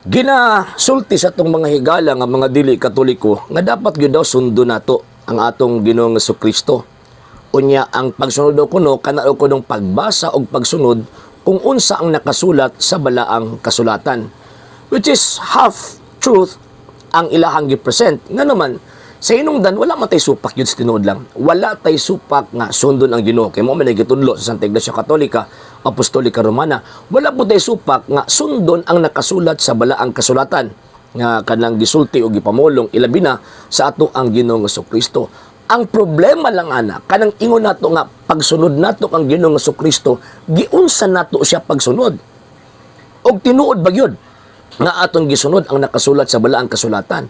Ginasulti sa atong mga higala nga mga dili Katoliko nga dapat gyud daw sundon nato ang atong Ginoong Kristo. Unya ang pagsunod daw kuno kana daw kunong pagbasa og pagsunod kung unsa ang nakasulat sa balaang kasulatan. Which is half truth ang ilahang gi-present. Nga naman, sa hinungdan, wala man tay supak yun sa tinuod lang. Wala tay supak nga sundon ang Ginoo. Kay mao man ay gitudlo sa Santa Iglesia Katolika, Apostolika Romana. Wala po tay supak nga sundon ang nakasulat sa balaang kasulatan nga kanang gisulti o gipamulong ilabi na sa ato ang Ginoong Kristo. Ang problema lang ana, kanang ingon nato nga pagsunod nato ang Ginoong Kristo, giunsa nato siya pagsunod? Og tinuod ba gyud nga atong gisunod ang nakasulat sa balaang kasulatan?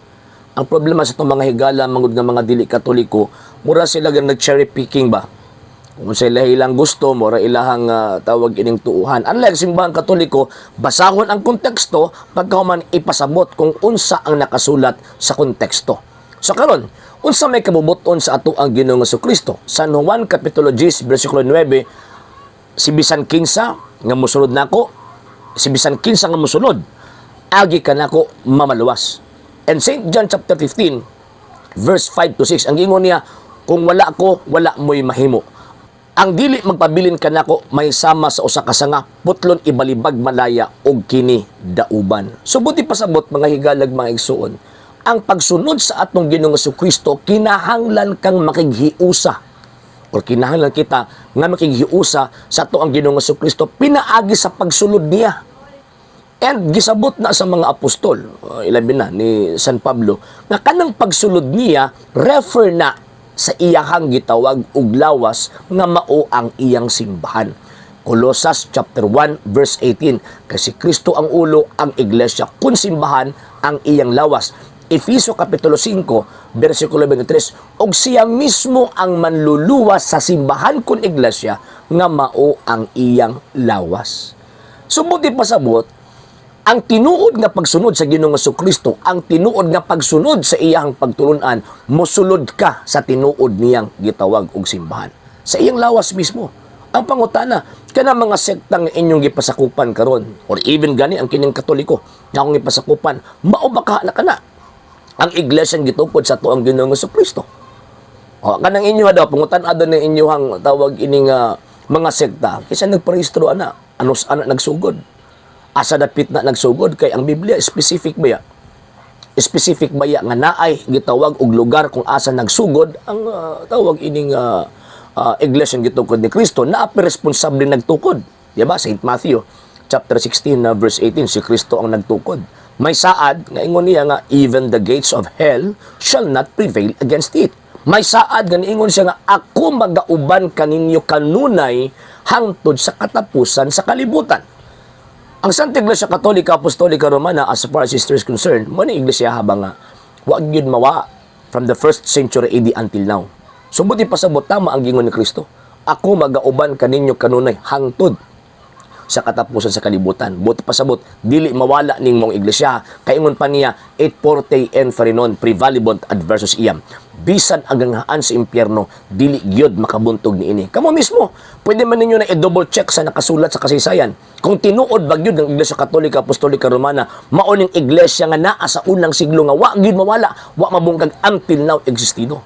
Ang problema sa itong mga higala, mangud nga mga dili Katoliko, mura sila gan nag-cherry picking ba? Kung sila ilang gusto, mura ilahang tawag ining tuuhan. Unlike Simbahang Katoliko, basahon ang konteksto pagkahuman ipasabot kung unsa ang nakasulat sa konteksto. So karon, unsa may kabubuton sa ato ang Ginoong Kristo? San Juan kapitulo 10 bersikulo 9, si bisan kinsa nga mosunod nako, si bisan kinsa nga mosunod, agi kanako mamaluwas. And St. John chapter 15 verse 5 to 6, ang ingon niya, "Kung wala ko, wala mo'y mahimo. Ang dili magpabilin kanako may sama sa usa ka sanga, putlon, ibalibag malaya og kini dauban." So buti pasabot, mga higalag, mga igsuon, ang pagsunod sa atong Ginoong Kristo, kinahanglan kang makighiusa or kinahanglan kita nga makighiusa sa ato ang Ginoong Kristo pinaagi sa pagsulod niya. And gisabot na sa mga apostol, ilabi na ni San Pablo, nga kanang pagsulod niya refer na sa iyahang gitawag og lawas nga mao ang iyang simbahan. Colosas chapter 1 verse 18, kasi Kristo ang ulo, ang iglesia kun simbahan ang iyang lawas. Efeso kapitulo 5 versikulo 23, og siya mismo ang manluluwas sa simbahan kun iglesia nga mao ang iyang lawas. So buti pasabot, ang tinuod nga pagsunod sa Ginoong Kristo, ang tinuod nga pagsunod sa iyang pagtulunan, mosulod ka sa tinuod niyang gitawag og simbahan. Sa iyang lawas mismo. Ang pangutana, kana mga sektang inyong gipasakupan karon or even gani ang kining Katoliko nga akong gipasakupan, mao ba ka na kana ang iglesia gitukod sa atuang Ginoong Kristo? O, kanang inyo daw, pangutan-a daw ng inyong tawag ining mga sekta, kaysa nagparehistro ana, anos ana nagsugod? Asa dapit na nagsugod? Kay ang Biblia, specific ba ya? Specific ba ya nga naay gitawag og lugar kung asa nagsugod ang tawag ining iglesia gitukod ni Kristo? Naa responsable nagtukod. Di ba? Saint Matthew chapter 16 na verse 18, si Kristo ang nagtukod. May saad nga ingon niya nga even the gates of hell shall not prevail against it. May saad nga niingon siya nga ako magauban kaninyo kanunay hangtod sa katapusan sa kalibutan. Ang Santa Iglesia Katolika Apostolika Romana, as far as history is concerned, mo ni iglesia habang nga wa gyud mawa from the first century AD until now. So buti pasabot, tama ang gingon ni Kristo. Ako magauban kaninyo kanunay hangtod sa katapusan sa kalibutan. Buti pasabot, dili mawala ning mong iglesia. Kaingon pa niya, et portae inferni non praevalebunt adversus eam. Bisan ang ganghaan sa impyerno, dili gyud makabuntog niini. Kamo mismo, pwede man ninyo na i-double check sa nakasulat sa kasaysayan. Kung tinuod ba gyud ng Iglesia Katolika Apostolika Romana, mao ning iglesia nga naa sa unang siglo nga wa gyud mawala, wa mabungkag, until now existido.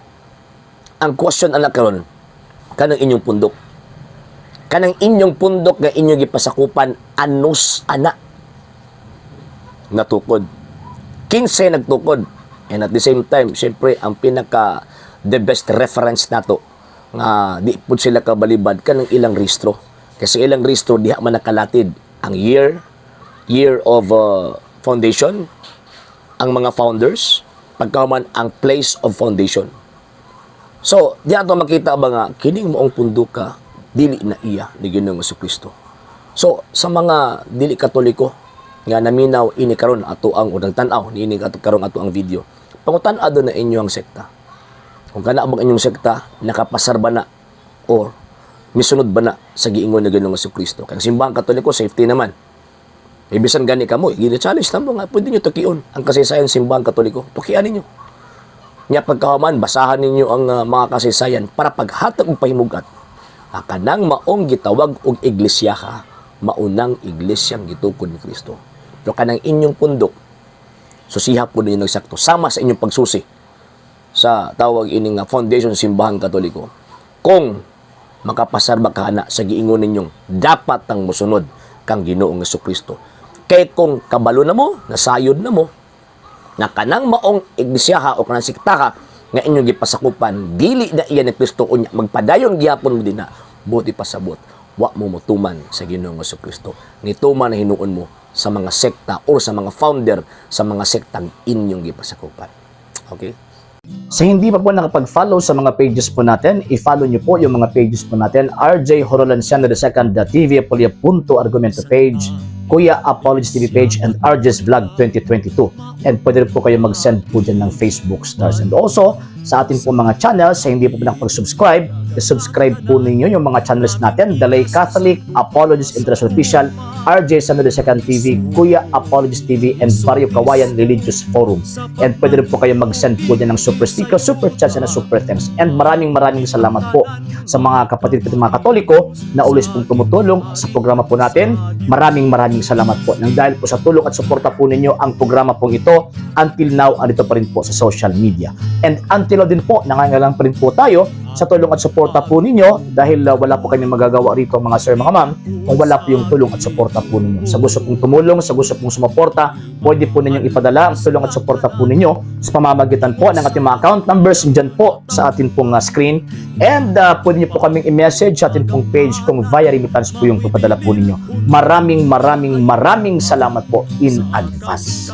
Ang question ana karon, kanang inyong pundok. Kanang inyong pundok nga inyong gipasakupan, anos ana natukod? Kinsay nagtukod? And at the same time, syempre, ang pinaka the best reference nato nga di pud sila kabalibad, kanang ilang rehistro. Kasi ilang rehistro, diha man nakalatid ang year year of foundation, ang mga founders, pagkaman ang place of foundation. So, di ato makita ba nga kining maong punduka dili na iya ni Ginoong Kristo. So, sa mga dili Katoliko nga naminaw ini karon ato ang unang tan-aw niini ato karon ato ang video. Pangutan-a na inyo ang sekta. Kung kana bang inyong sekta nakapasar ba na or misunod ba na sa giingon ni Ginoong Kristo? Kay ang Simbahang Katoliko, safety naman. Ibisan gani kamo, gina-challenge na mo nga pwede niyo tukion ang kasaysayan Simbahang Katoliko. Tukian ninyo. Nya pagkahuman, basahan ninyo ang mga kasaysayan para paghatag og pahimugat. Kanang maong gitawag og iglesia ka, maunang iglesyang gitukod ni Kristo. Pero kanang inyong pundok, Susiha po ninyo nagsakto. Sama sa inyong pagsusi sa tawag ining nga foundation Simbahang Katoliko. Kung makapasar ba ka na sa giingon ninyong dapat ang musunod kang Ginoong Kristo. Kay kung kabalo na mo, nasayod na mo, na kanang maong iglisyaha o kanang sektaha nga inyong gipasakupan, dili na iya ni Kristo, unya magpadayon gihapon mo dinha, buot ipasabot wa mo motuman sa Ginoong Kristo. Nituman na hinuon mo sa mga sekta or sa mga founder sa mga sektang inyong gipasakupan. Okay? Sa hindi pa po nakapag-follow sa mga pages po natin, i-follow nyo po yung mga pages po natin. RJ Horolanciano II, The TV Apolia Punto Argumento page, Kuya Apologies TV page, and RJ's Vlog 2022. And pwede rin po kayo mag-send po dyan ng Facebook stars. And also, sa atin po mga channels, sa hindi po nakapag-subscribe, i-subscribe po ninyo yung mga channels natin: The Lay Catholic, Apologies International Official, RJ Sano II TV, Kuya Apologies TV, and Barrio Kawayan Religious Forum. And pwede rin po kayo mag-send po dyan ng super sticker, super chats, and super thanks. And maraming maraming salamat po sa mga kapatid po, mga Katoliko na always pong tumutulong sa programa po natin. Maraming maraming salamat po. Nang dahil po sa tulong at suporta po ninyo, ang programa pong ito until now andito pa rin po sa social media. And until now din po, nangangailangan pa rin po tayo sa tulong at suporta po ninyo dahil wala po kami magagawa rito, mga sir, mga ma'am, kung wala po yung tulong at suporta po ninyo. Sa gusto pong tumulong, sa gusto pong sumuporta, pwede po ninyong ipadala ang tulong at suporta po ninyo sa pamamagitan po ng ating mga account numbers dyan po sa atin pong screen. And pwede niyo po kaming i-message sa atin pong page kung via remittance po yung papadala po ninyo. Maraming maraming maraming salamat po in advance.